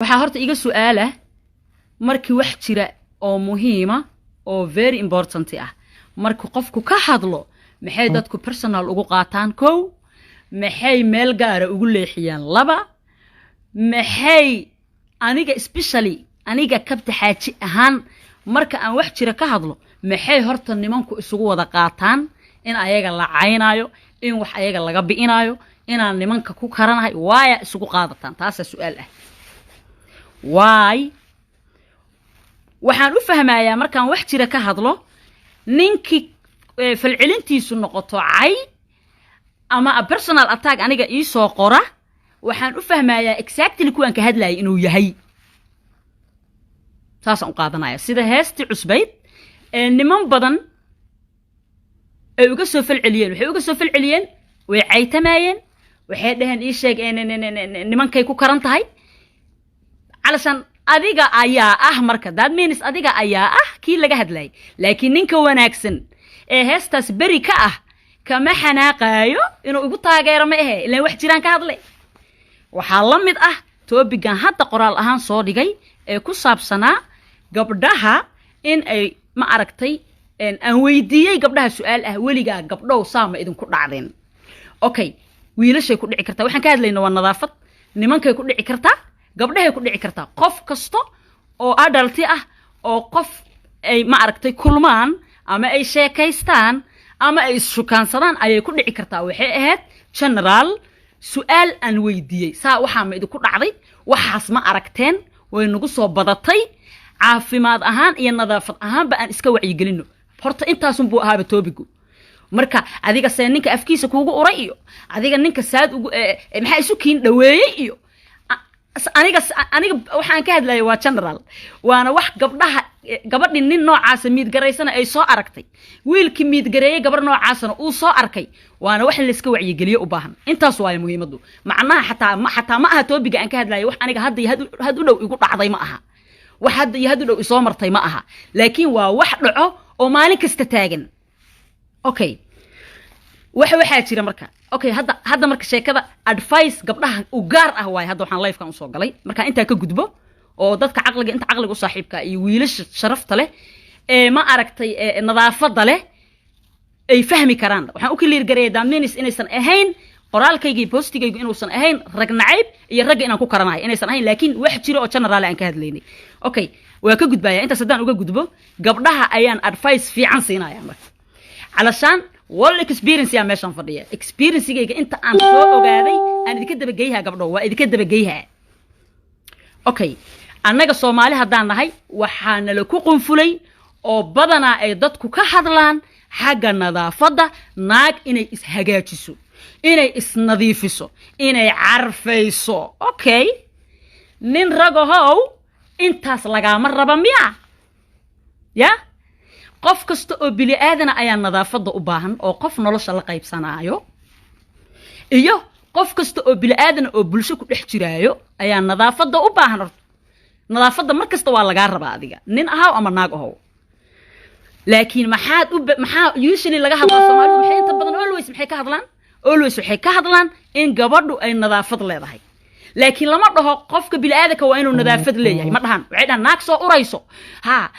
Waxaa horta iga su-aala, markii wax jira oo muhiima oo very important ah markii qofku ka hadlo, maxay dadku personal ugu qaataan? Kow, maxay meel gaara ugu leexiyaan? Laba, maxay aniga, especially aniga Kabta Xaaji ahaan, marka aan wax jira ka hadlo, maxay horta nimanku isugu wada qaataan in ayaga la caynaayo, in wax ayaga laga bi'inaayo, inaan nimanka ku karanahay? Waaya isugu qaadataan? Taasaa su-aal ah. Waay, waxaan u fahmayaa markaan wax jira ka hadlo, ninkii falcelintiisu noqoto cay ama a personal attack aniga iisoo qora, waxaan u fahmayaa exactly kuwaan ka hadlayay inuu yahay. Saasaan u qaadanaya. Sida heestii cusbayd ee niman badan ay uga soo falceliyeen, waxay uga soo falceliyeen, way caytamaayeen, waxay dhaheen, ii sheeg, nimankay ku karan tahay. Calashaan adiga ayaa ah marka, that means adiga ayaa ah kii laga hadlayay. Laakiin ninka wanaagsan ee heestaas beri ka ah kama xanaaqaayo, inuu igu taageero ma ahe, ilaan wax jiraan ka hadlay. Waxaa la mid ah topic-gan hadda qoraal ahaan soo dhigay ee ku saabsanaa gabdhaha in ay, ma aragtay, aan weydiiyey gabdhaha su-aal ah: weligaa gabdhow saama idinku dhacdeen? Okay, wiilashay ku dhici kartaa. Waxaan ka hadlayna waa nadaafad. Nimankay ku dhici kartaa, gabdhahay ku dhici kartaa, qof kasta oo adult ah oo qof ay, ma aragtay, kulmaan ama ay sheekaystaan ama ay isshukaansadaan ayay ku dhici kartaa. Waxay ahayd general su-aal aan weydiiyey: saa waxaa ma idinku dhacday? Waxaas ma aragteen? Way nagu soo badatay. Caafimaad ahaan iyo nadaafad ahaanba aan iska wacyigelino. Horta intaasunbuu ahaaba topic-gu. Marka adiga see ninka afkiisa kuugu uray iyo adiga ninka saad ugu maxaa isu kiin dhaweeyey iyo aniga waxaan ka hadlayay waa general, waana wax gabdhaha, gabadhii nin noocaasa miidgaraysana ay soo aragtay, wiilkii miidgareeyey gabar noocaasana uu soo arkay, waana wax in layska wacyigeliyo u baahan. Intaas waayo muhiimaddu. Macnaha xataa ma aha topic-ga aan ka hadlayay wax aniga hadda iyo had u dhow igu dhacday, ma aha wax hadda iyo had u dhow isoo martay, ma aha, laakiin waa wax dhaco oo maalin kasta taagan. Okay, waxaa jira marka, okay, hadda marka sheekada advice gabdhaha u gaar ah waaye. Hadda waxaan live-kan usoo galay markaan intaa ka gudbo oo dadka caqliga, inta caqliga u saaxiibka iyo wiilasha sharafta leh ee, ma aragtay, ee nadaafadda leh ay fahmi karaan. Waxaan u clear gareeyay that means inaysan ahayn qoraalkayga iyo post-igaygu inuusan ahayn rag nacayb iyo ragga inaan ku karanahay inaysan ahayn, laakiin wax jiro oo general aan ka hadlaynay. Okay, waa ka gudbaya. Intaas haddaan uga gudbo, gabdhaha ayaan advice fiican siinaya marka, calashaan wal experience yaa meeshaan fadhiya. Experience-gayga inta aan soo ogaaday aan idinka dabageyhaa. Gabdho, waa idinka dabageyhaa. Okay, annaga Soomaali haddaan nahay, waxaa nala ku qunfulay oo badanaa ay dadku ka hadlaan xagga nadaafadda, naag inay ishagaajiso, inay isnadiifiso, inay carfayso. Okay, nin ragahow, intaas lagaama raba miya? Ya qof kasta oo bini aadana ayaa nadaafadda u baahan oo qof nolosha la qaybsanaayo, iyo qof kasta oo bini aadana oo bulsho ku dhex jiraayo ayaa nadaafadda u baahan. Horta nadaafadda mar kasta waa lagaa rabaa, adiga nin ahaw ama naag ahow. Laakiin maxaad u maxaa usually laga hadlaa? Soomaalidu maxay inta badan always maxay ka hadlaan? Always waxay ka hadlaan in gabadhu ay nadaafad leedahay, laakiin lama dhaho qofka bini'aadanka waa inuu nadaafad leeyahay. Ma dhahan. Waxay dhahan naag soo urayso, ha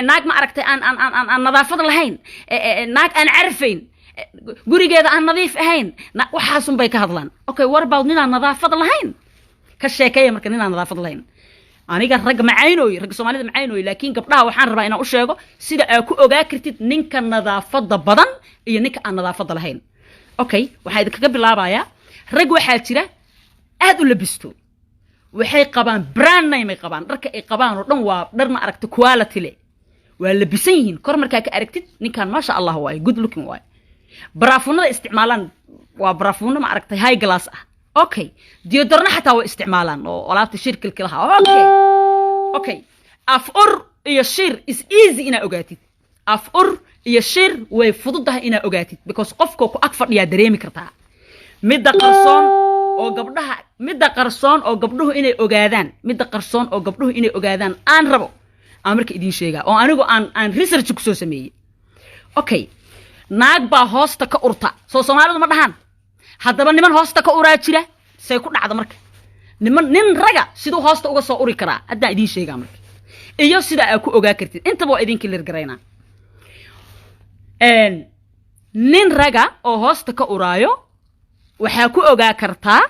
naag, ma aragtay, aan nadaafad lahayn, naag aan carfayn, gurigeeda aan nadiif ahayn, waxaasun bay ka hadlaan. Okay, what about ninaan nadaafad lahayn? Ka sheekeeya marka ninaan nadaafad lahayn. Aniga rag macaynooy, ragga Soomaalida macaynooy, laakiin gabdhaha waxaan rabaa inaan u sheego sida aa ku ogaa kartid ninka nadaafadda badan iyo ninka aan nadaafadda lahayn. Okay, waxaan idinkaga bilaabayaa rag waxaa jira aad u labisto. Waxay qabaan brand name ay qabaan, dharka ay qabaan oo dhan waa dhar, ma aragta, quality leh. Waa labisan yihiin, kor markaa ka aragtid ninkan maasha Allah waaye, good looking waaye. Baraafuunada isticmaalaan waa baraafuuno, ma aragtay, high class ah. Okay, deodorant-na xataa way isticmaalaan oo alaabta shirkilki lahaa. Okay, af ur iyo shir is easy inaa ogaatid. Af ur iyo shir way fududahay inaa ogaatid, because qofka ku ag fadhiyaa dareemi kartaa. Midda qarsoon oo gabdhaha, midda qarsoon oo gabdhuhu inay ogaadaan, midda qarsoon oo gabdhuhu inay ogaadaan aan rabo aan marka idiin sheegaa oo anigu aan research kusoo sameeyey. Okay, naag baa hoosta ka urta, soo Soomaalidu ma dhahaan? Haddaba niman hoosta ka uraa jira. Say ku dhacda marka? Niman, nin raga siduu hoosta uga soo uri karaa haddaan idiin sheegaa marka, iyo sida aa ku ogaa kartid. Intaba waa idinka lirgaraynaa. Nin raga oo hoosta ka uraayo waxaa ku ogaa kartaa: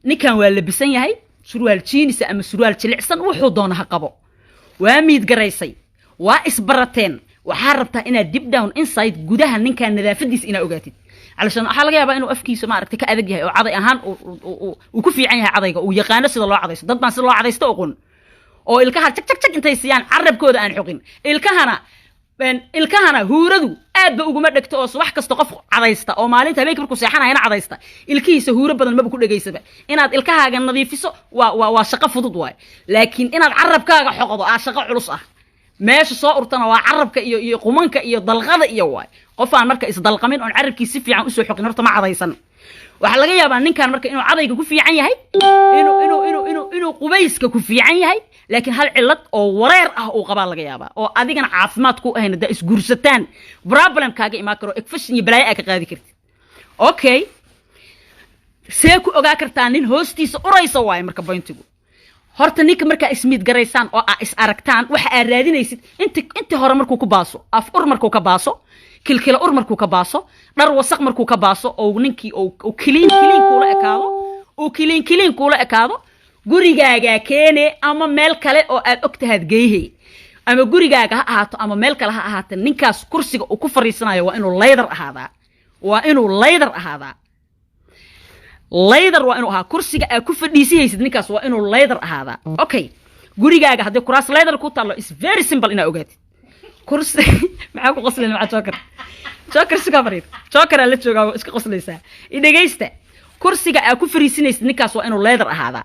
ninkan waa labisan yahay, surwaal jiinisa ama surwaal jilicsan wuxuu doona ha qabo, waa miid garaysay, waa isbarateen, waxaa rabtaa inaad deep down inside, gudaha ninkan nadaafadiisa inaad ogaatid. Calashaan waxaa laga yaabaa inuu afkiisa, maaragtay, ka adag yahay oo caday ahaan uu ku fiican yahay, cadayga uu yaqaano sida loo cadaysto. Dad baan sida loo cadaysto oqon oo ilkaha jag jag jag intay siiyaan carabkooda aan xoqin. Ilkahana huuradu aad ba uguma dhegto, oo subax kasta qof cadaysta oo maalinta habeenkii markuu seexanayana cadaysta, ilkihiisa huuro badan maba ku dhegaysaba. Inaad ilkahaaga nadiifiso waa shaqo fudud waay, laakiin inaad carabkaaga xoqdo aa shaqo culus ah. Meesha soo urtana waa carabka iyo qumanka iyo dalqada iyo waay. Qof aan marka isdalqamin oon carabkiis si fiican usoo xoqin horta ma cadaysan. Waxaa laga yaabaa ninkan marka inuu cadayga ku fiican yahay, inuu qubayska ku fiican yahay, laakiin hal cillad oo wareer ah uu qabaa laga yaabaa, oo adigana caafimaad ku ahayn. Haddaa isguursataan problem kaaga imaan karo, infection iyo balaayo aa ka qaadi kartid. Okay, see ku ogaa kartaa nin hoostiisa uraysa waaye marka pointigu? Horta ninka markaa ismiid garaysaan oo aa is aragtaan, waxa aad raadinaysid inti hore markuu ku baaso, af ur markuu ka baaso, kilkila ur markuu ka baaso, dhar wasaq markuu ka baaso, oo ninkii uu clean clean kuula ekaado, uu clean clean kuula ekaado, gurigaagaa keene ama meel kale oo aad og tahaad geyhe, ama gurigaaga ha ahaato ama meel kale ha ahaate, ninkaas kursiga uu ku fariisanayo waa inuu leather ahaadaa, waa inuu leather ahaadaa. Leather waa inuu ahaa kursiga aad ku fadhiisihaysid. Ninkaas waa inuu leather ahaadaa. Okay, gurigaaga haddii kuraas leather ku taallo, is very simple inaa ogaatid. Kursi maxaa ku qoslayna? Maxaa joker joker sugaa fariid joker aa la joogaa, waa iska qoslaysaa. Dhegaysta, kursiga aad ku fariisinaysid ninkaas waa inuu leather ahaadaa.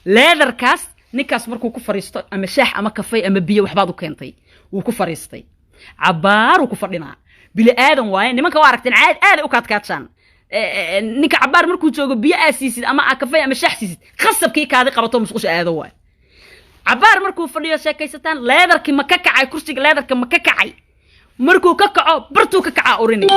Leatherkaas ninkaas markuu ku fariisto, ama shaax ama kafay ama biyo waxbaad u keentay, wuu ku fariistay, cabaaruu ku fadhinaa. Bili aadan waaye, nimanka waa aragteen, caad aaday u kaadkaadshaan. Ninka cabaar markuu joogo, biyo aa siisid ama aa kafay ama shaax siisid, khasabkii kaadi qabato, musqusha aado waaye. Cabaar markuu fadhiyo, sheekaysataan, leatherkii ma ka kacay? Kursiga leatherka ma ka kacay? Markuu ka kaco, bartuu ka kacaa urinay,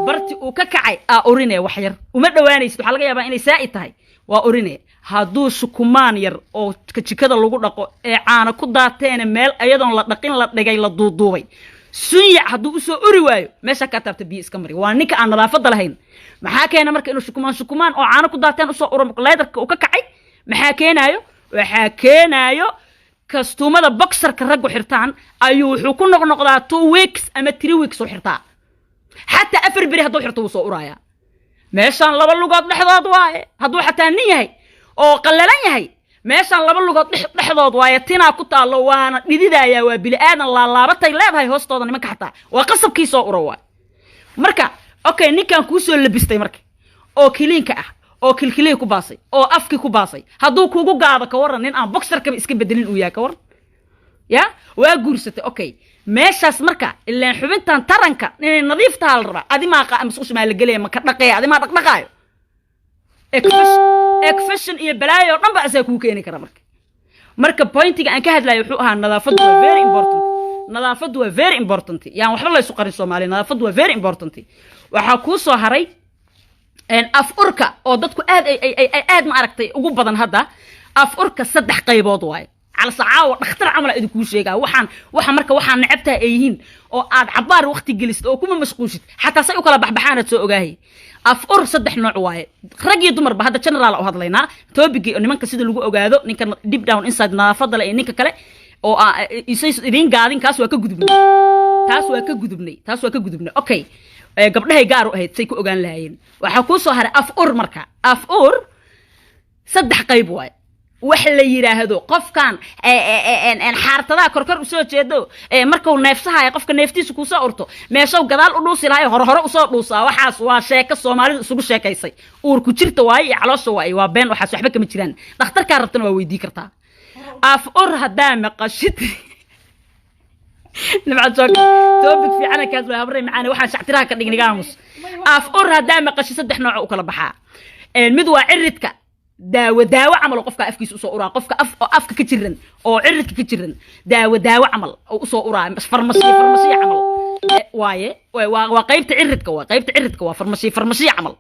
barti uu ka kacay aa urine. Wax yar uma dhowaanaysid, waxaa laga yaabaa inay saa'id tahay, waa urine. Hadduu shukumaan yar oo jikada lagu dhaqo ee caana ku daateene, meel iyadoon la dhaqin la dhigay, la duuduubay, sunyac hadduu usoo uri waayo, meeshaa kaa taabta biyo iska mari. Waa ninka aan nadaafadda lahayn. Maxaa keena marka inuu shukumaan shukumaan oo caano ku daateen usoo uro leatherka uu ka kacay? Maxaa keenaayo? Waxaa keenaayo kastuumada boxerka raggu xirtaan ayuu wuxuu ku noqnoqdaa 2 weeks ama 3 weeks u xirtaa. Xataa 4 beri hadduu xirto, wuu soo uraayaa. Meeshaan laba lugood dhexdood waaye. Hadduu xataa nin yahay oo qallalan yahay, meeshaan laba lugood dhexdood waaye, tinaa ku taallo, waana dhididayaa. Waa bili aadan, laalaabatay leedahay hoostooda. Nimanka xataa waa qasabkii soo uro waay. Marka okay, ninkan kuu soo labistay marka oo cleanka ah oo kilkilihii ku baasay oo afkii ku baasay, hadduu kugu gaado, ka warran? Nin aan boxerkaba iska bedelin uu yahay, ka warran? Ya waa guursatay, okay. Meeshaas marka ilaan xubintan taranka inay nadiif taha la rabaa. Adi maa musqusha maa la gelaya, ma ka dhaqaya? Adi maa dhaqdhaqaayo? Infection iyo balaayo oo dhan ba asaa kuu keeni kara. Marka pointiga aan ka hadlayo wuxuu ahaa nadaafaddu waa very important. Nadaafaddu waa very important. Yaan waxba laysu qarin, Soomaaliya, nadaafaddu waa very important. Waxaa kuu soo haray af urka oo dadku aad ay aad, ma aragtay, ugu badan hadda. Af urka saddex qaybood waaye. Calse caawa dhakhtar camal idinkuu sheegaa. Waxaan waxa marka waxaa necabtaha ay yihiin oo aad cabaar waqti gelisid oo kuma mashquushid, xataa say u kala baxbaxaanaad soo ogaahay. Af ur saddex nooc waaye, rag iyo dumarba. Hadda general u hadlaynaa topicgii nimanka, sida lagu ogaado ninka deep down inside nadaafadda le iyo ninka kale oo isay idiin gaadin. Kaas waa ka gudubnay, taas waa ka gudubnay, taas waa ka gudubnay. Okay, gabdhahay gaar u ahayd say ku ogaan lahaayeen. Waxaa kuu soo haray af ur. Marka af ur saddex qayb waaye. Wax la yidhaahdo qofkan xaartadaha korkor usoo jeedo, markuu neefsahayo, qofka neeftiisa kuusoo urto, meeshow gadaal u dhuusi lahay hore hore usoo dhuusaa. Waxaas waa sheeko Soomaalidu isugu sheekaysay. Uurku jirta waaye iyo caloosha waaye, waa been waxaas, waxba kama jiraan. Dhakhtarkaa rabtana waa weydii kartaa. Af ur haddaa maqashid, Nimca joog, topic fiicana kaas waa, habrey macaane. Waxaan shactiraha ka dhigniga aamus. Af ur haddaa maqashid, saddex nooc u kala baxaa. Mid waa ciridka, daawo daawo camal oo qofka afkiisa usoo uraa. Qofka af oo afka ka jiran oo ciridka ka jiran, daawo daawo camal oo usoo uraa, farmasiyo farmasiyo camal waaye. Waa qaybta ciridka, waa qaybta ciridka, waa farmasiyo farmasiyo camal,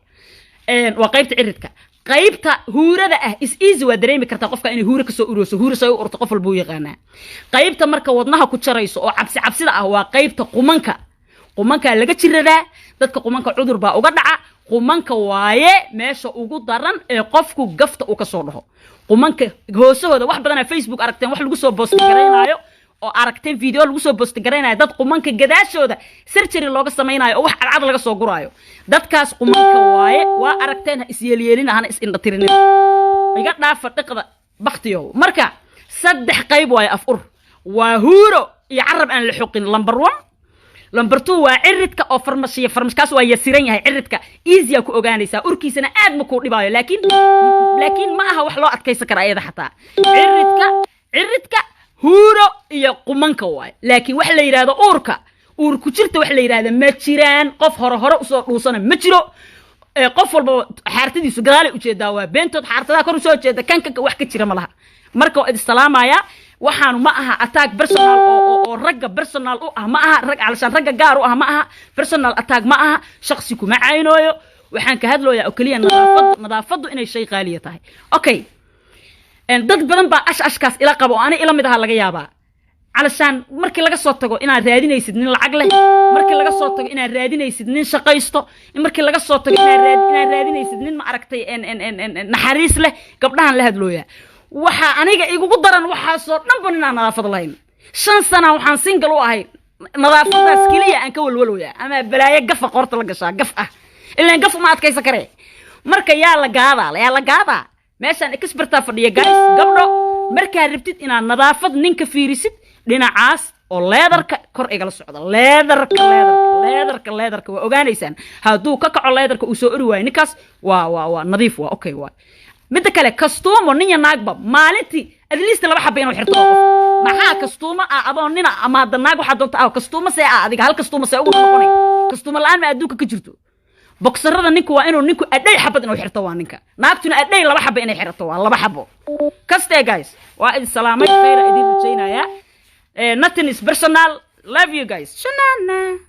waa qaybta ciridka. Qaybta huurada ah is easy, waa dareemi kartaa qofka inay huuro kasoo urooso. Huuro say u urto qof walbuu yaqaanaa. Qaybta marka wadnaha ku jarayso oo cabsi cabsida ah waa qaybta qumanka. Qumankaa laga jiradaa dadka, qumanka cudur baa uga dhaca. Qumanka waaye meesha ugu daran ee qofku gafta uu kasoo dhaho, qumanka hoosahooda. Wax badanaa Facebook aragteen wax lagu soo post garaynaayo oo aragteen video lagu soo post garaynayo, dad qumanka gadaashooda surgery looga samaynayo oo wax cadcad laga soo guraayo. Dadkaas qumanka waaye, waa aragteen. Ha isyeelyeelina, hana is indhatirinin. Iga dhaafa dhiqda baktiyow. Marka saddex qayb waaye af ur: waa huuro iyo carab aan la xoqin, number one. Number two waa ciridka oo farmashiya farmashkaas waa yasiran yahay. Ciridka easy ku ogaanaysaa, urkiisana aad ma kuu dhibaayo, laakiin ma aha wax loo adkaysan kara ayada xataa. Ciridka, huuro iyo qumanka waaye. Laakiin wax la yidhahdo uurka, uur ku jirta wax la yidhahdo ma jiraan. Qof hore hore usoo dhuusana ma jiro. Qof walbaba xaartadiisu gadaalay ujeedaa, waa beentood. Xaartadaha kor usoo jeeda kan kan wax ka jira ma laha. Marka waa idin salaamayaa. Waxaanu ma aha attack personal oo ragga personal u ah, ma aha rag calashaan ragga gaar u ah, ma aha personal attack, ma aha shaksi kuma caynooyo. Waxaan ka hadlooyaa oo keliya nadaafad, nadaafaddu inay shay qaaliya tahay. Okay, dad badan baa ash ashkaas ila qaba oo ani ila mid aha laga yaabaa. Calashaan markii laga soo tago inaad raadinaysid nin lacag leh, markii laga soo tago inaad raadinaysid nin shaqaysto, markii laga soo tago inaad raadinaysid nin, ma aragtay, naxariis leh, gabdhahan la hadlooya, waxaa aniga igugu daran waxaasoo dhanba ninaan nadaafad lahayn. 5 sana waxaan single u ahay, nadaafadaas keliya aan ka walwalooya ama balaayo gafa qoorta la gashaa, gaf ah ilaan gaf uma adkaysan karee. Marka yaa la gaadaa, yaa la gaadaa? Meeshaan expertaa fadhiya, guys. Gabdho, markaa rabtid inaad nadaafad ninka fiirisid, dhinacaas oo leedarka kor igala socda, leedarka, leedarka, leedarka, leedarka waa ogaanaysaan. Hadduu ka kaco leedarka, uu soo ori waayo, ninkaas waa nadiif, waa okay. Waa midda kale, kastuumo nin ya naagba maalintii at least laba xaba inuu xirto. Qof maxaa kastuumo ah adoo nina ama hadda naag waxaa doonta ah, kastuumo see ah adiga hal kastuumo see ugu noqonay? Kastuumo la-aan ma adduunka ka jirto? Boxerada ninku waa inuu ninku adhay xabad inuu xirto waa ninka, naagtuna adhay laba xabo inay xirato waa laba xabo kaste. Guys, waa idin salaamay, khayra idin rajaynayaa. Nothing is personal. Love you guys. Shanana.